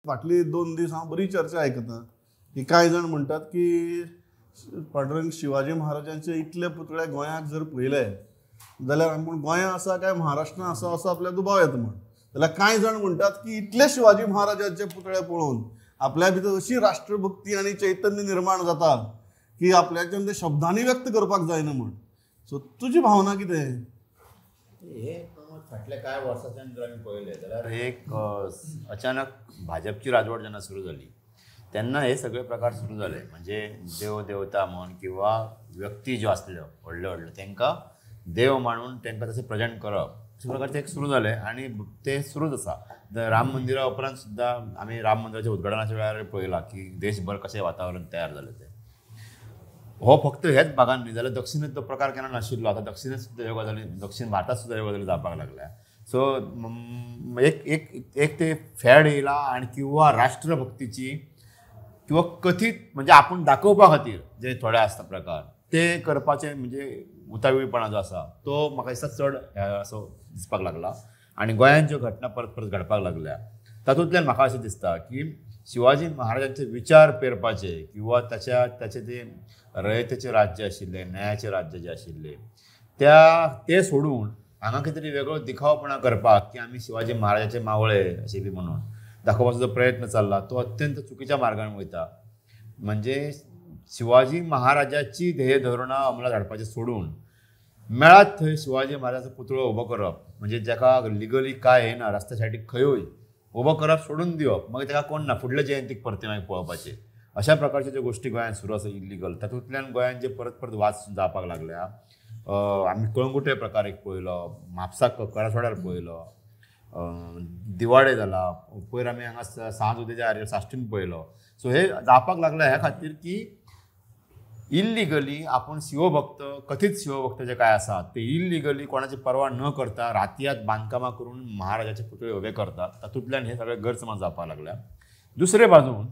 फाटली 2 दीस हांव बरी चर्चा आयकता की कांय जाण म्हणटात की पांडुरंग शिवाजी महाराजांचे इतले पुतळे गोंयाक जर पळयले जाल्यार आपूण गोंया आसा काय महाराष्ट्रान आसा असो आपल्या दुबाव येता म्हण. जाल्यार कांय जाण म्हणटात की इतले शिवाजी महाराजांचे पुतळे पळोवन आपल्या भितर अशी राष्ट्रभक्ती आनी चैतन्य निर्माण जाता की आपल्याच्यान ते शब्दांनी व्यक्त करपाक जायना म्हण. सो तुजी भावना कितें? हे फाटल्या कांय वर्सांच्यान जर आमी पळयलें जाल्यार एक अचानक भाजपची राजवट जेन्ना सुरू जाली तेन्ना हे सगळे प्रकार सुरू जाले. म्हणजे देव देवता म्हण किंवा व्यक्ती ज्यो आसल्यो व्हडल्यो व्हडल्यो तांकां देव मानून तांकां तशें प्रेजेंट करप अशे प्रकारचें एक सुरू जालें आनी तें सुरूच आसा. राम मंदिरा उपरांत सुद्दां आमी राम मंदिराच्या उद्घाटनाच्या वेळार पळयलां की देशभर कशें वातावरण तयार जालें तें. हो फक्त ह्याच भागान न्ही जाल्यार दक्षिणेंत तो प्रकार केन्ना नाशिल्लो. आतां दक्षिणेंत सुद्दां ह्यो गजाली, दक्षिण भारतांत सुद्दां ह्यो गजाली जावपाक लागल्या. सो एक एक एक ते फॅड येयला आनी किंवा राष्ट्रभक्तीची किंवा कथीत म्हणजे आपूण दाखोवपा खातीर जे थोडे आसता प्रकार ते करपाचे म्हणजे उतावीळपणा जो आसा तो म्हाका दिसता चड असो दिसपाक लागला. आनी गोंयांत ज्यो घटना परत परत घडपाक लागल्या तातूंतल्यान म्हाका अशें दिसता की शिवाजी महाराजांचे विचार पेरपाचे किंवा ताच्या ताचे ते रयतेचें राज्य आशिल्लें, न्यायाचें राज्य जें आशिल्लें त्या तें सोडून हांगा कितें तरी वेगळो दिखावपणा करपाक की आमी शिवाजी महाराजाचे मावळे अशें बी म्हणून दाखोवपाचो जो प्रयत्न चल्ला तो अत्यंत चुकीच्या मार्गान वयता. म्हणजे शिवाजी महाराजाची ध्येय धोरणां अंमलात हाडपाचें सोडून मेळत थंय शिवाजी महाराजाचो पुतळो उबो करप, म्हणजे जाका लिगली काय येना रस्त्या सायडीक खंयूय उबो करप सोडून दिवप, मागीर ताका कोण ना फुडल्या जयंतीक परते मागीर पळोवपाचें, अशा प्रकारच्यो ज्यो गोश्टी गोंयांत सुरू आसा इल्लिगल तातूंतल्यान गोंयांत जे परत परत वाद जावपाक लागल्या. आमी कळंगुटे प्रकार एक पळयलो, म्हापसा करासवाड्यार पळयलो, दिवाडे जाला, पयर आमी हांगा सांज उदेच्या साश्टीन पळयलो. सो हे जावपाक लागला ह्या खातीर की इल्लिगली आपूण शिवभक्त, कथीत शिवभक्त जे काय आसात ते इल्लिगली कोणाची पर्वा न करता रातयात बांदकामां करून महाराजाचे पुतळे उबे करतात. तातूंतल्यान हे सगळे गैरसमज जावपाक लागल्या. दुसरे बाजून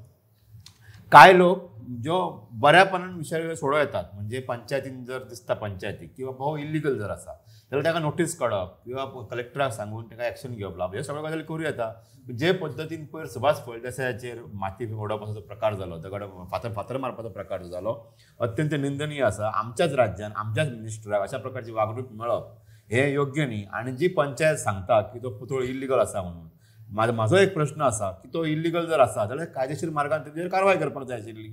कांय लोक ज्यो बऱ्यापणान विशय सोडो येतात, म्हणजे पंचायतीन जर दिसता पंचायती किंवा भोव इल्लिगल जर आसा जाल्यार ताका नोटीस काडप किंवा कलेक्टराक सांगून ताका एक्शन घेवप लावप ह्यो सगळ्यो गजाली करूं येता. जे पद्दतीन पयर सुभाष फळदेसायाचेर माती उडोवपाचो जो प्रकार जालो, दगड फातर फातर मारपाचो प्रकार जो जालो अत्यंत निंदनीय आसा. आमच्याच राज्यान आमच्याच मिनिस्टराक अशा प्रकारची वागणूक मेळप हें योग्य न्ही. आनी जी पंचायत सांगता की तो पुतळो इल्लिगल आसा म्हणून म्हाजो एक प्रश्न आसा की तो इल्लिगल जर आसा जाल्यार कायदेशीर मार्गान तेजेर कारवाय करपाक जाय आशिल्ली.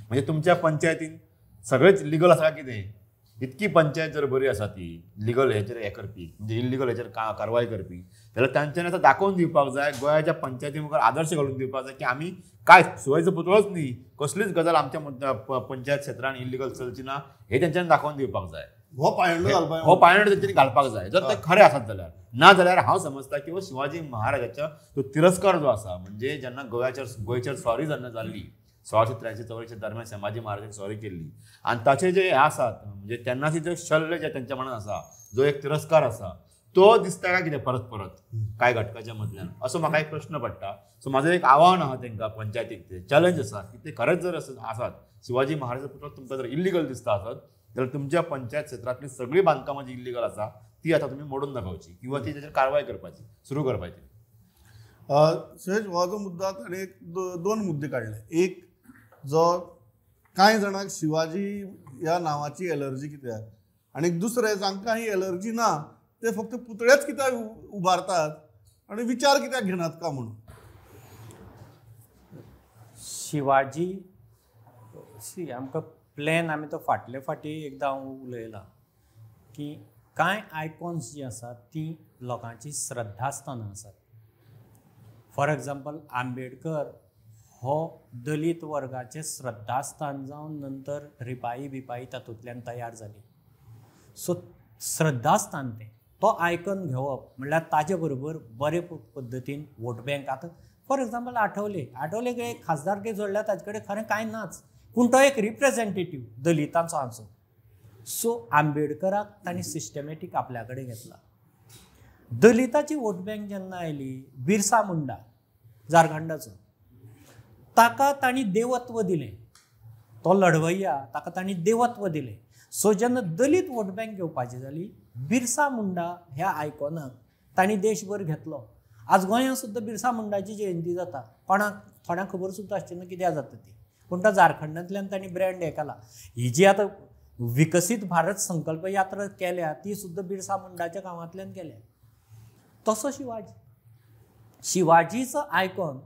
म्हणजे तुमच्या पंचायतीन सगळेच लिगल आसा कितें? इतकी पंचायत जर बरी आसा ती लिगल हेचेर हें करपी, म्हणजे इल्लिगल हेचेर कारवाय करपी जाल्यार तांच्यांनी आतां दाखोवन दिवपाक जाय, गोंयाच्या पंचायती मुखार आदर्श घालून दिवपाक जाय की आमी काय शिवायचो पुतळोच न्ही, कसलीच गजाल आमच्या पंचायत क्षेत्रान इल्लिगल चलची ना हे तेंच्यांनी दाखोवन दिवपाक जाय. हो पायंडो घालपाक, हो पायंडो तेंच्यांनी घालपाक जाय जर ते खरे आसत जाल्यार. ना जाल्यार हांव समजता की हो शिवाजी महाराजाचो तो तिरस्कार जो आसा, म्हणजे जेन्ना गोंयचेर सॉरी जेन्ना जाल्ली 1683 84 दरम्यान संभाजी महाराजांनी सॉरी केल्ली आनी ताचे जे हे आसात म्हणजे तेन्नाचे जे शल्य जे तेंच्या मनान आसा, जो एक तिरस्कार आसा तो दिसता काय कितें परत परत कांय घटकाच्या मदल्यान, असो म्हाका एक प्रश्न पडटा. सो म्हाजो एक आव्हान आहा तेंकां पंचायतीक, ते चॅलेंज आसा की ते खरेंच जर आसात शिवाजी महाराजाचो पुतळो तुमकां जर इल्लिगल दिसता आसत जाल्यार तुमच्या पंचायत क्षेत्रांतली सगळी बांदकामां जी इल्लिगल आसा ती आतां तुमी मोडून दाखोवची किंवा ती ताचेर कारवाय करपाची सुरू करपाची. सहज हो जो मुद्दा ताणें एक दोन मुद्दे काडले. एक जो कांय जाणांक शिवाजी ह्या नांवाची एलर्जी कित्याक, आनी दुसरें जांकां ही एलर्जी ना ते फक्त पुतळेच कित्याक उबारतात आनी विचार कित्याक घेनात का म्हणून. शिवाजी सी आमकां प्लॅन आमी तो फाटले फाटी एकदां हांव उलयलां की कांय आयकॉन्स जीं आसात तीं लोकांची श्रद्धास्थानां आसात. फॉर एग्जाम्पल आंबेडकर हो दलीत वर्गाचें श्रद्धास्थान जावन नंतर रिपाई बिपाई तातूंतल्यान तयार जाली. सो श्रद्धास्थान तें, तो आयकन घेवप म्हणल्यार ताजे बरोबर बरे पद्दतीन वोट बँक. आतां फॉर एग्जाम्पल आठवले, आठवले एक खासदारकी जोडल्यार ताजे कडेन खरें कांय नाच, पूण तो एक रिप्रेझेंटेटीव दलितांचो आमचो. सो आंबेडकराक तांणी सिस्टमॅटीक आपल्या कडेन घेतला. दलिताची वोट बँक जेन्ना आयली, बिरसा मुंडा झारखंडाचो, ताका तांणी देवत्व दिलें, तो लढवय्या ताका तांणी देवत्व दिलें. सो जेन्ना दलीत वोट बँक घेवपाची जाली, बिरसा मुंडा ह्या आयकॉनाक तांणी देशभर घेतलो आज गोंयांत सुद्दां बिरसा मुंडाची जयंती जाता, कोणाक थोड्यांक खबर सुद्दां आसची ना कित्याक जाता ती, पूण तो झारखंडांतल्यान तांणी ब्रँड हें केला. ही जी आतां विकसीत भारत संकल्प यात्रा केल्या ती सुद्दां बिरसा मुंडाच्या गांवांतल्यान केल्या. तसो शिवाजी, शिवाजीचो आयकॉन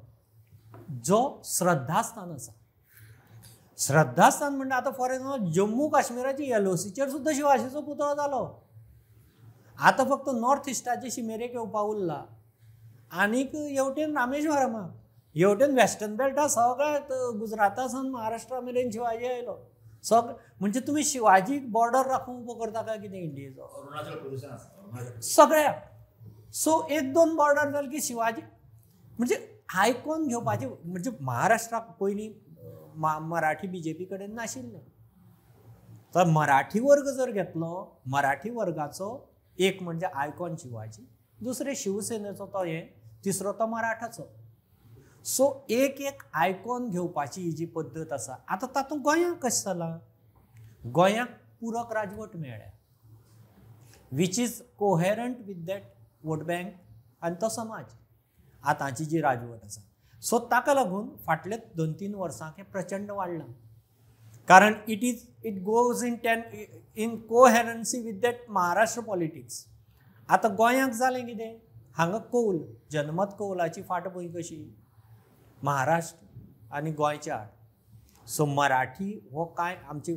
जो श्रद्धास्थान आसा, श्रद्धास्थान म्हणटा आतां फॉर एक्झाम्पल जम्मू काश्मीराची एलओसीचेर सुद्दां शिवाजीचो पुतळो जालो. आतां फक्त नॉर्थ इस्टाचे शिमेरेक येवपा उरला आनीक हेवटेन रामेश्वरमाक, हेवटेन वेस्टर्न बेल्टा सगळ्या गुजराता सावन महाराष्ट्रा मेरेन शिवाजी आयलो. सगळें म्हणजे तुमी शिवाजी बॉर्डर राखूंक उबो करता काय कितें इंडियेचो, अरुणाचल प्रदेशान सगळ्याक. सो एक दोन बॉर्डर जाले की शिवाजी म्हणजे आयकॉन घेवपाचें. म्हणजे महाराष्ट्राक पयलीं मराठी बीजेपी कडेन नाशिल्लें, तर मराठी वर्ग जर घेतलो, मराठी वर्गाचो एक म्हणजे आयकॉन शिवाजी, दुसरें शिवसेनेचो तो हें, तिसरो तो मराठाचो. सो एक एक आयकॉन घेवपाची ही जी पद्दत आसा आतां तातूंत गोंयांक कशें जालां, गोंयांक पुरक राजवट मेळ्ळ्या which is coherent with that vote bank आनी तो समाज आतांची जी राजवट आसा. सो ताका लागून फाटले 2-3 वर्सांक हें प्रचंड वाडलां, कारण it is it goes in in coherency with that Maharashtra politics. आतां गोंयांक जालें कितें, हांगा कौल, जनमत कौलाची फाटभूंय कशी महाराष्ट्र आनी गोंयच्या आड. सो मराठी हो कांय आमची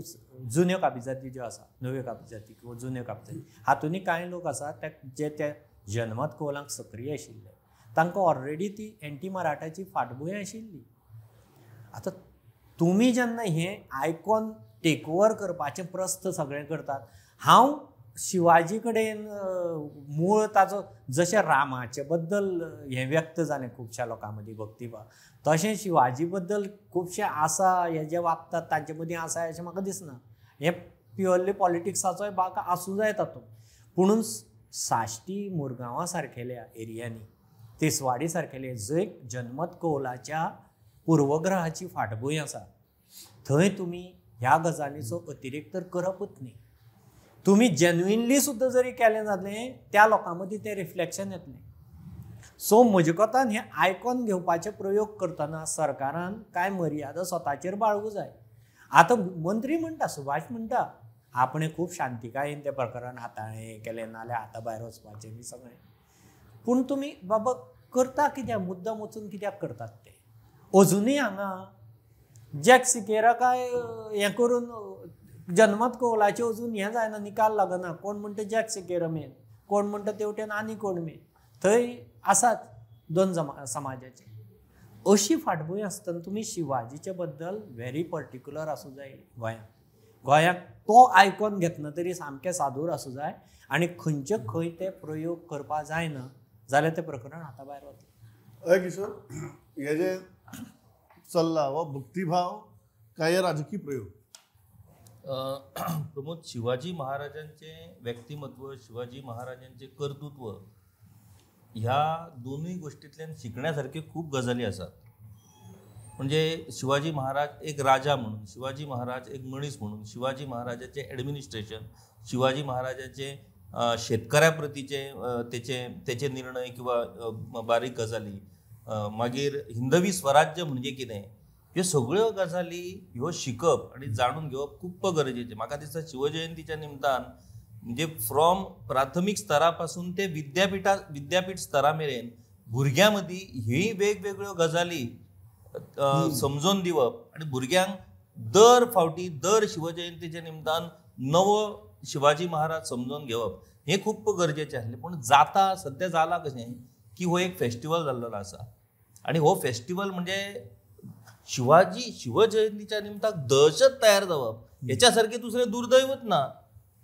जुन्यो काबिजाती ज्यो आसा, नव्यो काबिजाती किंवा जुन्यो काबिजाती हातूंतय कांय लोक आसा ते जे त्या जनमत कौलांक सक्रीय आशिल्ले, तांकां ऑलरेडी ती एंटी मराठाची फाटभूंय आशिल्ली. आतां तुमी जेन्ना हें आयकॉन टेक ओवर करपाचें प्रस्थ सगळें करतात, हांव शिवाजी कडेन मूळ ताचो जशें रामाचे बद्दल हें व्यक्त जालें खुबश्या लोकां मदीं भक्तिभाव, तशें शिवाजी बद्दल खुबशें आसा हे जे वागतात तांचे मदीं आसा अशें म्हाका दिसना. हें प्युअरली पॉलिटिक्साचोय भाग आसूं जाय तातूंत, पुणून साश्टी मुरगांवा सारकेल्या एरियांनी, तिसवाडी सारकेले जंय जनमत कौलाच्या पूर्वग्रहाची फाटभूंय आसा थंय तुमी ह्या गजालीचो अतिरेक तर करपूच न्ही. तुमी जेन्युइनली सुद्दां जरी केलें जालें त्या लोकां मदीं तें रिफ्लेक्शन येतलें. सो म्हजे कोतान हें आयकॉन घेवपाचे प्रयोग करतना सरकारान कांय मर्यादा स्वताचेर बाळगूं जाय. आतां मंत्री म्हणटा, सुभाष म्हणटा आपणें खूब शांतिकायेन तें प्रकरण हाताळ्ळें, केलें, नाल्यार हाता भायर वचपाचें बी सगळें, पूण तुमी बाबा करता कित्याक, मुद्दम वचून कित्याक करतात ते? अजुनूय हांगा जॅक सिकेरा काय हें करून जनमत कौलाचें अजून हें जायना, निकाल लागना. कोण म्हणटा जॅक सिकेरा मेन, कोण म्हणटा तेवटेन आनी कोण मेन, थंय आसात दोन समाजाचे. अशी फाटभूंय आसतना तुमी शिवाजीचे बद्दल व्हेरी पर्टिक्युलर आसूं जाय. गोंयांत गोंयांत तो आयकॉन घेतना तरी सामकें सादूर आसूं जाय आनी खंयचे खंय ते प्रयोग करपा जायना जाल्यार तें प्रकरण हाता भायर वतलें. हय किशोर, हे जे चल्ला हो भक्तिभाव काय राजकीय प्रयोग? प्रमोद, शिवाजी महाराजांचे व्यक्तिमत्व, शिवाजी महाराजांचे कर्तृत्व ह्या दोनूय गोष्टींतल्यान शिकण्या सारक्यो खूब गजाली आसात. म्हणजे शिवाजी महाराज एक राजा म्हणून, शिवाजी महाराज एक मनीस म्हणून, शिवाजी महाराजाचे ॲडमिनिस्ट्रेशन, शिवाजी महाराजाचे शेतकऱ्या प्रतीचे तेचे तेचे निर्णय किंवा बारीक गजाली, मागीर हिंदवी स्वराज्य म्हणजे कितें, ह्यो सगळ्यो गजाली ह्यो शिकप आनी जाणून घेवप खूब गरजेचें. म्हाका दिसता शिवजयंतीच्या निमतान म्हणजे फ्रॉम प्राथमीक स्तरा पासून ते विद्यापीठ स्तरा मेरेन भुरग्यां मदीं ही वेगवेगळ्यो गजाली समजून दिवप आनी भुरग्यांक दर फावटी दर शिवजयंतीच्या निमतान नवो शिवाजी महाराज समजून घेवप हें खूब गरजेचें आसलें. पूण जाता सद्या जालां कशें की हो एक फेस्टिवल जाल्लो आसा आनी हो फेस्टिवल म्हणजे शिवाजी शिवजयंतीच्या निमताक दहशत तयार जावप हेच्या सारकें दुसरें दुर्दैवच ना.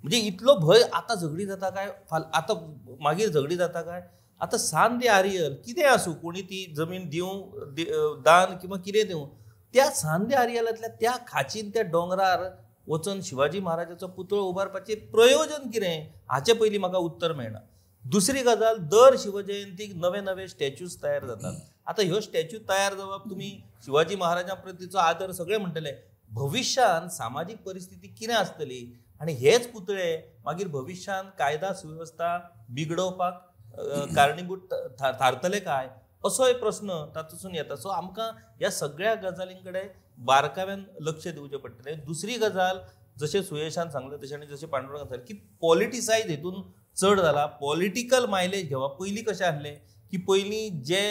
म्हणजे इतलो भंय आतां झगडी जाता काय, आतां मागीर झगडी जाता काय, आतां सान दे आरियल कितें आसूं, कोणी ती जमीन दिवं दान किंवा कितें दिवं, त्या सान दे आरियलांतल्या त्या खाचीन त्या दोंगरार वचून शिवाजी महाराजाचो पुतळो उबारपाचें प्रयोजन कितें हाचे पयलीं म्हाका उत्तर मेळना. दुसरी गजाल, दर शिवजयंतीक नवे नवे स्टॅच्यूज तयार जातात. आतां ह्यो स्टॅच्यू तयार जावप, तुमी शिवाजी महाराजां प्रतीचो आदर सगळे म्हणटले, भविश्यांत सामाजीक परिस्थिती कितें आसतली आनी हेच पुतळे मागीर भविश्यांत कायदा सुवेवस्था बिगडोवपाक कारणीभूत थारतले काय असो एक प्रस्न तातूंतसून येता. सो आमकां ह्या सगळ्या गजालीं कडेन बारकाव्यान लक्ष दिवचें पडटलें. दुसरी गजाल जशें सुयेशान सांगलें तशें आनी जशें पांडुरंगान सांगलें की पॉलिटिसायज हेतून चड जाला, पॉलिटिकल मायलेज घेवप. पयलीं कशें आसलें की पयलीं जे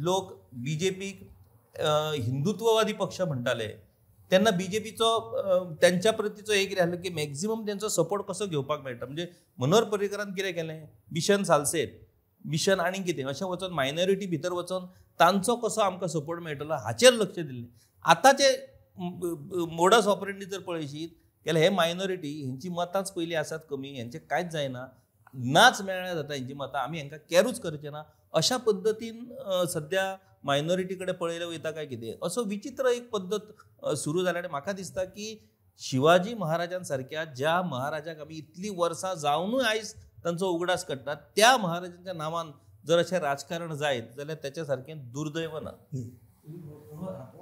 लोक बी जे पीक हिंदुत्ववादी पक्ष म्हणटाले तेन्ना बी जे पीचो त्यांच्या प्रतीचो एक कितें आसलो की मॅक्झिमम तेंचो सपोर्ट कसो घेवपाक मेळटा. म्हणजे मनोहर पर्रीकरान कितें केलें, मिशन सालसेत, मिशन आनी कितें अशें वचोन मायनॉरिटी भितर वचोन तांचो कसो आमकां सपोर्ट मेळटलो हाचेर लक्ष दिल्लें. आतांचे मोडस ऑपरेंडी जर पळयशीत जाल्यार हे मायनॉरिटी हेंची मतांच पयलीं आसात कमी, हेंचें कांयच जायना, नाच मेळ्ळ्यार जाता हेंची मतां, आमी हेंकां कॅरूच करचें ना अशा पद्दतीन सद्या मायनॉरिटी कडेन पळयलें वयता काय कितें असो विचित्र एक पद्दत सुरू जाल्या. आनी म्हाका दिसता की शिवाजी महाराजां सारक्या ज्या महाराजाक आमी इतलीं वर्सां जावनूय आयज तांचो उगडास काडटात त्या महाराजांच्या नांवान जर अशें राजकारण जायत जाल्यार तेच्या सारकें दुर्दैव ना.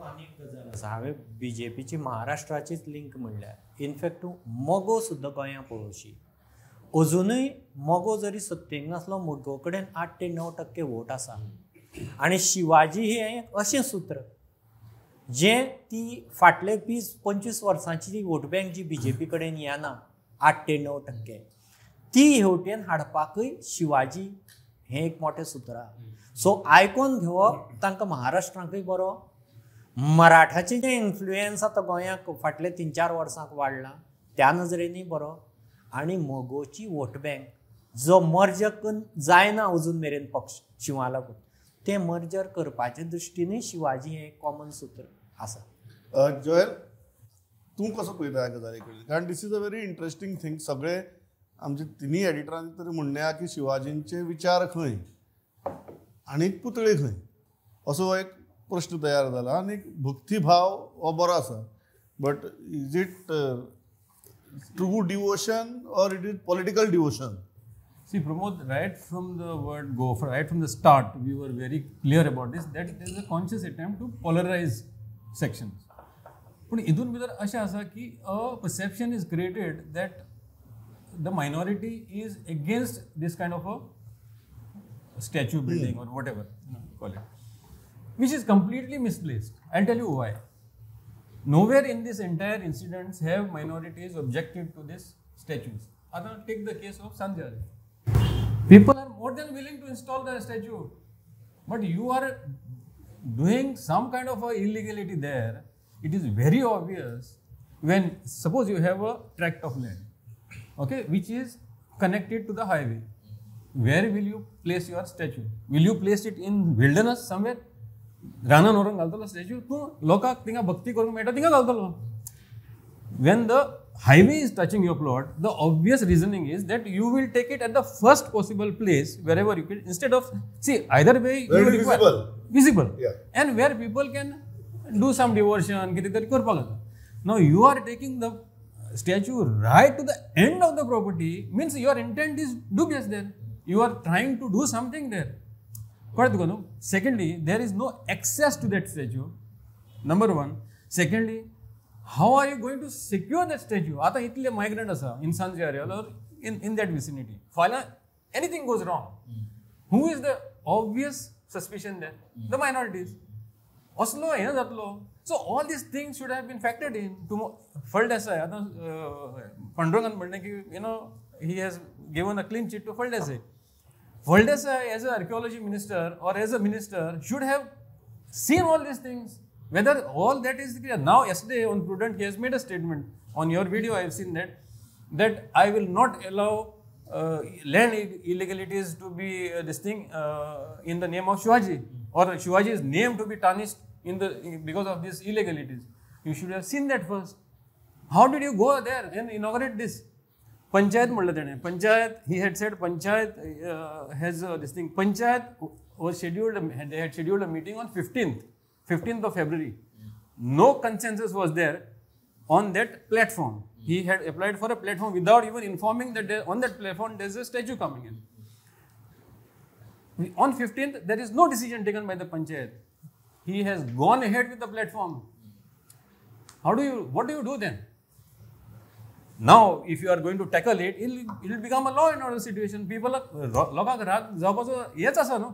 आनी एक गजाल आसा, हांवें बी जे पीची महाराष्ट्राचीच लिंक म्हणल्यार इनफॅक्ट तूं मगो सुद्दां गोंयांत पळोवशी, अजुनूय मगो जरी सत्तेक नासलो मगो कडेन 8 ते 9% वोट आसा. आनी शिवाजी हें एक अशें सूत्र जें ती फाटले 20-25 वर्सांची ती vote bank G B J P कडेन येना 8 ते 9% ती हेवटेन हाडपाकूय शिवाजी हें एक मोठें सूत्र आसा. सो आयकोन घेवप तांकां महाराष्ट्रांकूय बरो, मराठाचें जें इन्फ्लुयन्स आतां गोंयाक फाटले 3-4 वर्सांक वाडलां त्या नजरेनूय बरो, आनी मगोची वोट बँक जो मर्जर जायना अजून मेरेन पक्ष शिवा लागून तें मर्जर करपाचे दृश्टीनूय शिवाजी हें एक कॉमन सूत्र आसा. जोएल, तूं कसो पळयता ह्या गजाली कडेन? कारण this is a very interesting thing. सगळे आमचे तिनूय एडिटरांनी तरी म्हणणें आहा की शिवाजींचे विचार खंय आनी पुतळे खंय असो एक प्रश्न तयार जाला आनी भक्तिभाव हो बरो आसा, but is it true devotion or it is political devotion? See, Pramod, right from the word go, right from the start, we were very clear about this, that there is a conscious attempt to polarize sections. But idun bhitar asha asa ki a perception is created that the minority is against this kind of a statue building or whatever you call it, which is completely misplaced. I'll tell you why. Nowhere in this entire incidents have minorities objected to this statues. Other, take the case of Sanjay. People are more than willing to install the statue, but you are doing some kind of a illegality there. It is very obvious when, suppose you have a tract of land, okay, which is connected to the highway. Where will you place your statue? Will you place it in wilderness somewhere? रानान व्हरून घालतलो statue, तूं लोकांक थिंगा भक्ती करूंक मेळटा थिंगा घालतलो. When the highway is touching your plot, the obvious reasoning is that you will take it at the first possible place wherever you can, instead of, see, either way you will require visible, yeah, and where people can do some devotion, कितें तरी करपाक जाता. Now you are taking the statue right to the end of the property, means your intent is dubious there. You are trying to do something there. कळ्ळें तुका न्हू? Secondly, there is no access to that statue, number one. Secondly, how are you going to secure that statue? आतां इतले migrant आसा in Sanjay or in that vicinity. फाल्यां anything goes wrong, who is the obvious suspicion there? The minorities. असलो हें जातलो. So all these things should have been factored in. Phaldesai आतां पांडुरंगान म्हणलें की you know he has given a clean chit to Phaldesai. Phaldesai as an archaeology minister or as a minister should have seen all these things. Whether all that is clear. Now yesterday on Prudent he has made a statement. On your video I have seen that I will not allow land illegalities to be this thing in the name of Shivaji, or Shivaji's name to be tarnished in the because of these illegalities. You should have seen that first. How did you go there and inaugurate this? Panchayat म्हणलं त्याने. Panchayat, he had said panchayat has this thing. Panchayat was scheduled, they had scheduled a meeting on 15th of February. No consensus was there on that platform. He had applied for a platform without even informing that there, on that platform there is a statue coming in. On 15th, there is no decision taken by the panchayat. He has gone ahead with the platform. How do you, what do you do then? Now if you are going to tackle it, it will become a law and order situation. People लोकांक राग जावपाचो हेच आसा न्हू.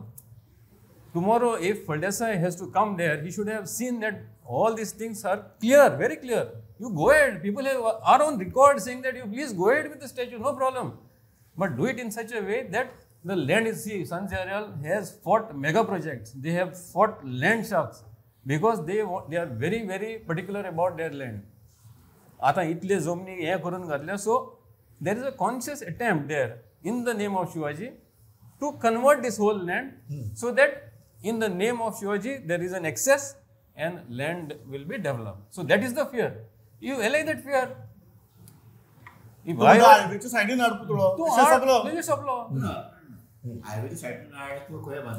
Tomorrow if Phaldesai has to come there, he should have seen that all these things are clear, very clear. You go ahead, people are on record saying that you please go ahead with the statue, no problem. But do it in such a way that the land is, see, Sant Xavier has fought mega projects, they have fought land sharks because they are very very particular about their land. आतां इतले जमनी हें करून घातल्या, so there is a conscious attempt there in the name of Shivaji to convert this whole land so that in the name of Shivaji there is an excess and land will be developed. So that is the fear. You allay that fear. हायवेच्या सायडीन हाड पुतळो, सोंपलो. हायवेच्या सायडीन हाड तूं खंय बांद,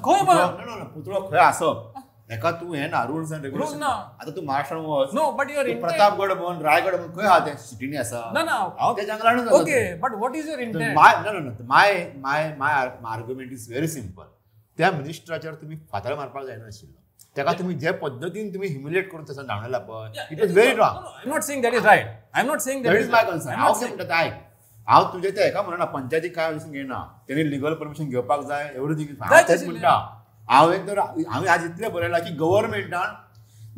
पुतळो खंय आसप हेका तूं हें ना, रुल्स एंड रेगुलेशन. आतां तूं महाराष्ट्रान वच, नो बट your Pratapgad म्हण, रायगड म्हण, खंय आहा तें सिटीनी आसा, ना ना ते जंगलानूच आसा. Okay, but what is your intent? My no no my my my argument is very simple. त्या मिनिस्टराचेर तुमी फातर मारपाक जायना आशिल्लो, ताका तुमी जे पद्दतीन तुमी ह्युमिलेट करून तसो धांवडला पळय, it is very wrong. I am not saying that is right, I am not saying that is my concern. हांव कितें म्हणटा आयक, हांव तुजें तें हेका म्हणना, पंचायती काय वचून घेयना, तेणी लिगल परमिशन घेवपाक जाय, एवरीथींग हांव तेंच म्हणटा. हांवें तर हांवें आज इतलें बरयलां की गव्हर्मेंटान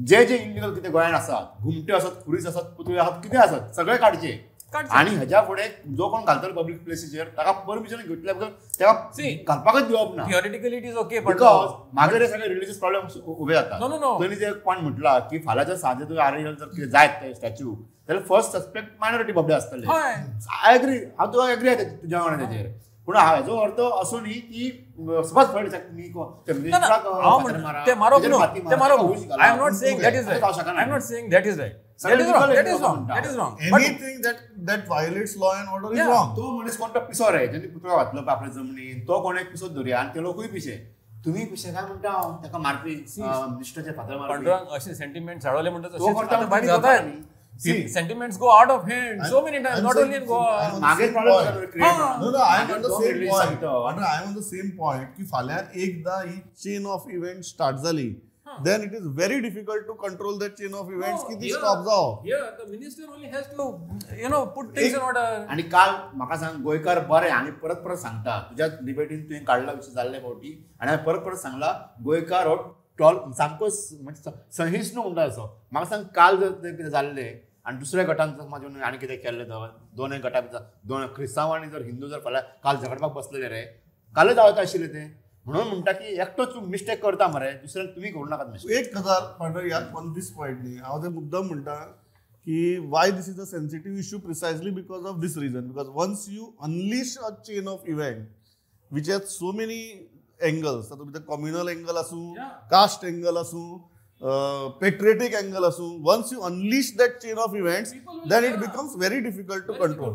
जे जे इलिगल कितें गोंयांत आसात, घुमट्यो आसत, खुरीस आसत, पुतळे आसत, कितें आसत, सगळें काडचें आनी हेज्या फुडें जो कोण घालतलो पब्लीक प्लेसीचेर ताका परमिशन घेतल्या बगर ताका घालपाकच दिवप ना. Theoretically it is okay, because मागीर हे सगळे रिलीजियस प्रॉब्लेम उबे जातात. तेणी जे पॉयंट म्हटला की फाल्यांच्या सांजे तुवें आर जर कितें जायत स्टॅच्यू जाल्यार फर्स्ट सस्पेक्ट मायनॉरिटी बाबडे आसतले. I agree, हांव तुका एग्री आसा तुज्या वांगडा तेजेर, पूण हाजो अर्थ असो न्ही की suppose for I am not saying that is right, I am not saying that is right. That is wrong. That is wrong. That is wrong. Anything that violates law and order is wrong. तो मनीस कोणतो पिसो रे, ज्यांनी पुतळो घातलो पळय आपल्या जमनीन, तो कोण एक पिसो धरया आनी ते लोकूय पिशे, तुमी पिशे काय म्हणटा हांव ताका मारपी, मिनिस्टराचेर फातर मारपी. पांडुरंग अशे सेंटिमेंट चाळवले म्हणटा sentiments go out of hand so many times, not only in Goa. मागीर problem create. No, no, I am on the same point. I am on the same point की फाल्यां एकदा ही chain of events start जाली, then it is very difficult to control that chain of events. की ती stop जाव. Here the minister only has to, you know, put things in order. आणि काल म्हाका सांग, गोंयकार बरे आनी परत परत सांगता, तुज्या डिबेटीन तुवें काडला विशय जाल्ले फावटी आनी हांवें परत परत सांगला, गोंयकार हो टॉल सामको सहिष्णू म्हणटा असो. म्हाका सांग, काल जर तें कितें जाल्लें आनी दुसऱ्या गटान जर म्हाजे आनी कितें केल्लें, दोनूय गटां दोन क्रिस्तांव आनी जर हिंदू जर फाल्यां काल झगडपाक बसलेले रे, कालच जावता आशिल्लें तें. म्हणून म्हणटा की एकटोच तूं मिस्टेक करता मरे, दुसऱ्यान तुमी करूं नाकात मिस्टेक. एक गजाल पांडुरंग, ह्या ऑन these point न्ही, हांव तें मुद्दम म्हणटा की why this is a sensitive issue precisely because of this reason, because once you unleash a chain of event which has so many angles, तातूंत भितर कम्युनल एंगल आसूं, कास्ट एंगल आसूं, पेट्रियटीक एंगल आसूं, once you unleash that chain of events then it becomes very difficult to control.